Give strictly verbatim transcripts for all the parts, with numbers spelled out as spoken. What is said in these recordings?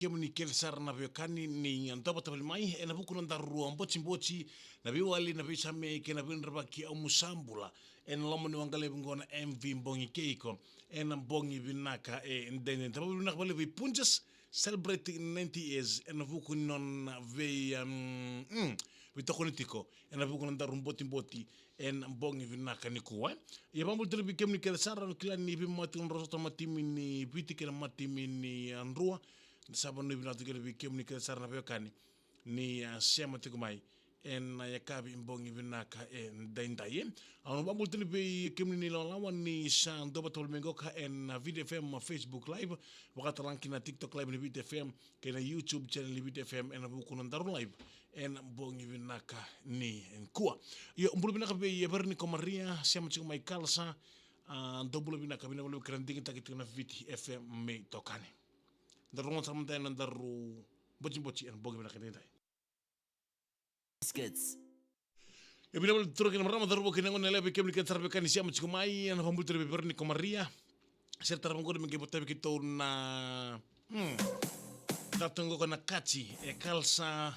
kemuni kece sara na veiwekani ni dau vata voli mai ena vuku na daru botiboti, na veiwali, na veisame kei na veidravaki. Au musa bula ena loma ni waqa levu qo na M V Bogi Kei Iko ena bogi vinaka edaidai. Dau vinaka vakalevu vei Punjas, celebrating ninety years ena vuku ni nona vei, um, mm, veitokoni tiko ena vuku na daru botiboti ena bogi vinaka nikua. Ia vakabula tale vei kemuni kece sara, au kila ni veimama tiko na drau sota na matimi ni Viti kei na matimi ni, a, Drua. Sa vanua vinaka tiko kina vei kemuni kece sara na veiwekani ni, a, sema tiko mai ena yakavi bogi vinaka edaidai, e. Au na vakabula tale vei kemuni na ilawalawa ni sa dau vata voli mai qoka ena Viti F M Facebook Live, vakatalega kina na TikTok Live ni Viti F M kei na YouTube channel ni Viti F M ena vuku na daru live ena bogi vinaka nikua. Io, bula vinaka vei Veroniko Maria, sema tiko mai Kalasa. A, dou bula vinaka, vinaka vakalevu kei na digitaki tiko na Viti F M me itokani. Da rogoca sara mada ena daru botiboti ena bogi vinaka edaidai. Biscuits. Io, vinaka vakalevu turaga kei na marama, cauravou kei na gone yalewa, vei kemuni kece sara veiwekani sema tiko mai, au na vakabula tale vei Veroniko Maria. Sere tara vaqori me qai vota vei keitou na, hmm, datou qoka na Kati e Kalasa.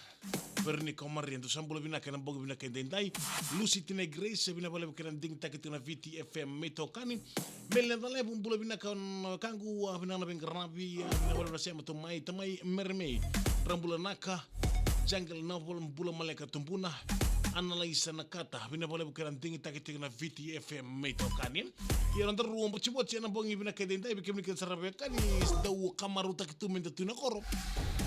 Veroniko Maria, dou sa bula vinaka ena bogi vinaka edaidai. Lucy Tinai Grace, vinaka vakalevu kei na digitaki tiko na Viti F M me itokani. Mele Nacalevu, bula vinaka na wekaqu, a, vinaka na veiqaravi, a, vinaka vakalevu na sema tu mai, tamai Meremei. Drau bula naka. Jungle Novel, bula maleka tubuna. Analaisa Nakata, vinaka vakalevu kei na digitaki tiko na Viti F M me itokani. Ia na daru botiboti ena bogi vinaka edaidai, vei kemuni kece sara veiwekani, dau kamarautaki tu meda tu na koro.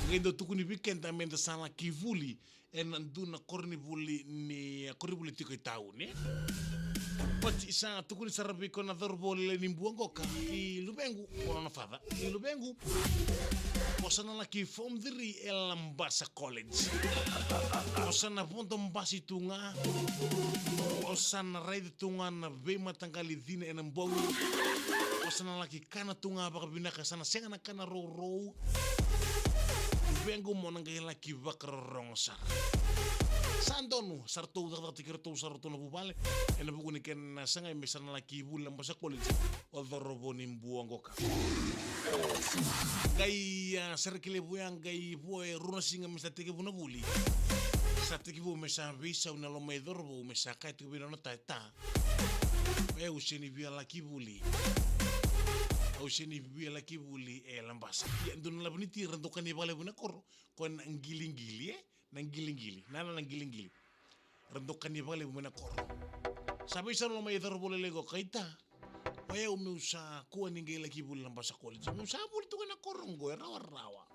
Qai dau tukuni vei keda meda sa laki vuli ena dua na koronivuli ni, koronivuli tiko i tauni. Oti sa tukuni sara vei koya na cauravou lailai ni Buaqoka, i luvequ, o nona father. I luvequ, o sa na laki form three e Labasa College. O sa na vodo basi tu ga. O sa na raica tu ga na veimataqali cina ena bogi. O sa na laki kana tu ga vakavinaka, sa na sega na kana rourou. Luvequ, mo na qai laki vakarorogo sara. Sa donu, sa ratou cakacakataki iratou sara ratou na vuvale ena vuku ni kena sagai me sa na laki vuli Labasa College o cauravou ni Buaqoka. Qai, a, sereki levu ya, qai vo e rua na siga me sa tekivu na vuli. Sa tekivu me sa veisau na loma i cauravou, me sa kaya tiko vei nona ta, ta. E, au sega ni via laki vuli. Au sega ni via laki vuli e Labasa. Ia, dua na lavo ni ti ra dau kania vakalevu na koro, ko na qiligili, e? Na qiligili. Na, na, na qiligili. Ra dau kania vakalevu mai na koro. Sa veisau na loma i cauravou lailai qo, kaya, ita. O yau meu sa kua ni qai laki vuli Labasa College. Meu sa vuli tu ga na koro qo, e rawarawa.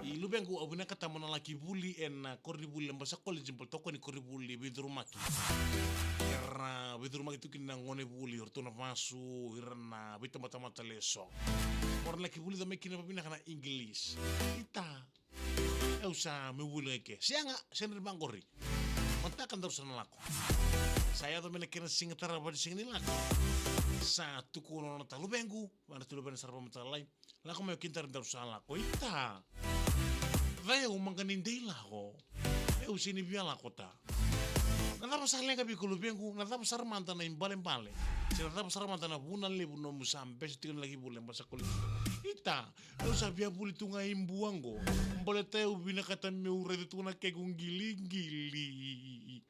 I luvequ, au vinakata mo na laki vuli ena koronivuli Labasa College, baleta o koya ni koronivuli veicurumaki. Era veicurumaki tu kina na gonevuli, o ratou na vasu, ira na veitabatamata leso. Mo ra laki vulica mai kina vavinaka na English. Ita. Au sa meu vuli ga i ke. Sega, sega ni vaqori. Mataka daru sa na lako. Sa yaco mai na kena siga tarava ni siga ni lako. Sa tukuna nona ta, luvequ, vaka na tu luvena sara vakamataqali. Lako mai o keda, daru sa lako. Ita. Cau, maqai ni dei lako. Au sega ni via lako, ta. Na cava sa leqa vei iko, luvequ? Na cava sara mada na ibalebale, se na cava sara mada na vuna levu nomu sa bese tiko ni laki vuli Labasa College? Ita. Au sa via vuli tu ga i Buaqo. Baleta au vinakata meu raica tu ga na kequ qiligili.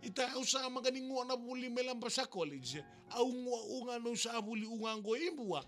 Ita, au sa maqai ni gua na vuli mai Labasa College. Au gua u ga meu sa vuli u ga qo i Bua.